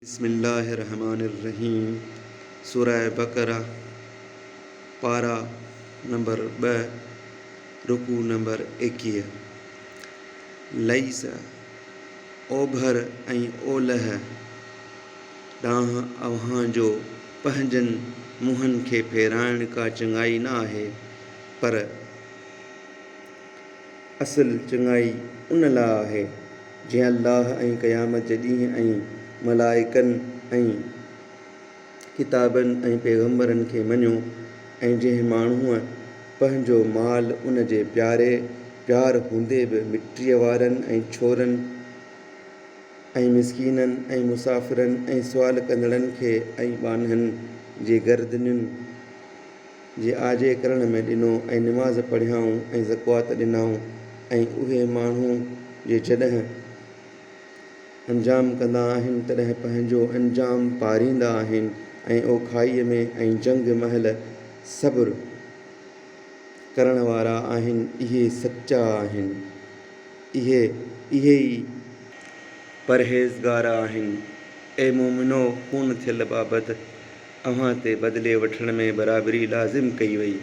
بسم الله الرحمٰن الرحيم سوره بقره پارا نمبر ٻه رڪوع نمبر 21 ليس اوڀر ۽ اولهه ڏانهن اوهان جو پنهنجن منهن کي ڦيرائڻ ڪا چڱائي نه آهي پر اصل چڱائي ان لاء آهي، جنهن الله ۽ قيامت جي ڏينهن ۽ ملائڪن ۽ ڪتابن ۽ پيغمبرن کي مڃيو ۽ جنهن ماڻهوء پنهنجو مال ان جي پياري پيار هوندي به مٽيء وارن ۽ ڇورن ۽ مسڪينن ۽ مسافرن ۽ سوال ڪندڙن کي ۽ ٻانهن جي گردنين جي آجي ڪرڻ ۾ ڏنو ۽ نماز پڙهيائون ۽ زڪوات ڏنائون ۽ اهي ماڻهو جي جڏهن انجام ڪندا آهن تڏهن پنهنجو انجام پاريندا آهن ۽ اوکائيء ۾ ۽ جنگ مهل صبر ڪرڻ وارا آهن اهي سچا آهن اهي اهي ئي پرهيزگار آهن. اي مؤمنو! خون ٿيل بابت اوهان تي بدلي وٺڻ ۾ برابري لازم ڪئي وئي.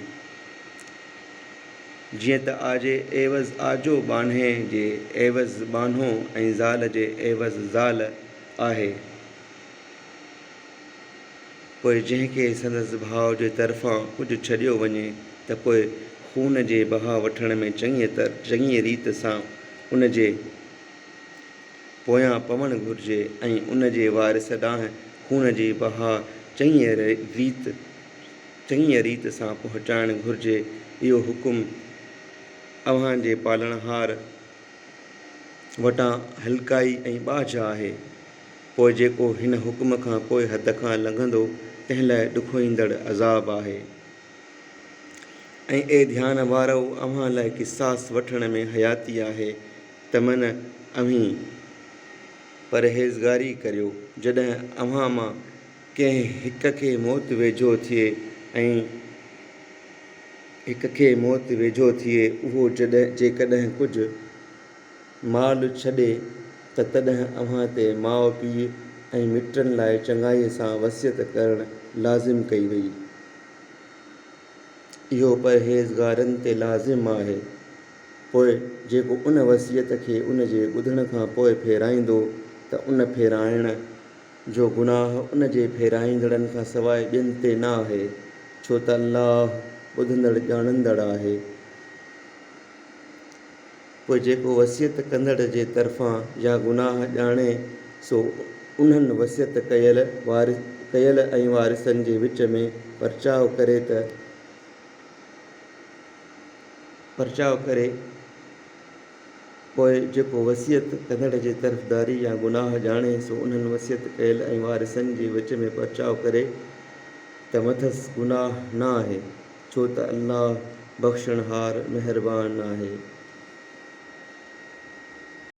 جيئن ته آجي عيوض آجو ٻانهي جي عيوض ٻانهو ۽ زال جي عيوض زال آهي. پوء جنهن کي سندس ڀاء جي طرفان ڪجهه ڇڏيو وڃي ته پوء خون جي بها وٺڻ ۾ چڱيء ريت سان ان جي پويان پوڻ گهرجي ۽ ان جي وارث ڏانهن خون جي بها چڱيء ريت چڱيء ريت سان پهچائڻ گهرجي. اهو حڪم اوهان جي پالڻهار وٽان هلڪائي ۽ ٻاجهه آهي. پوء جيڪو هن حڪم کان پوء حد کان لنگهندو تنهن لاء ڏکوئيندڙ عذاب آهي. ۽ اي ڌيان وارؤ! اوهان لاء قصاص وٺڻ ۾ حياتي آهي ته من اوهين پرهيزگاري ڪريو، جڏهن اوهان مان ڪنهن هڪ کي موت ويجهو ٿئي ۽ هڪ کي موت ويجهو ٿئي اهو جيڪڏهن ڪجهه مال ڇڏي ته تڏهن اوهان تي ماء پيء ۽ مٽن لاء چڱائيء سان وصيت ڪرڻ لازم ڪئي وئي. اهو پرهيزگارن تي لازم آهي. پوء جيڪو ان وصيت کي ان جي ٻڌڻ کان پوء ڦيرائيندو ته ان ڦيرائڻ جو گناهه ان جي ڦيرائيندڙن کان سواء ٻين تي نه آهي، ڇو ته الله ٻڌندڙ ڄاڻندڙ آهي. پوء جيڪو وصيت ڪندڙ جي طرفان يا گناهه ڄاڻي سو انهن وصيت ڪيل ڪيل ۽ وارثن جي وچ ۾ پرچاء ڪري ته پرچاء ڪري پوء جيڪو وصيت ڪندڙ جي طرفداري يا گناهه ڄاڻي سو انهن وصيت ڪيل ۽ وارثن جي وچ ۾ پرچاء ڪري ته مٿس گناهه نه آهي. ڇو ته الله بخشڻهار مهربان آهي.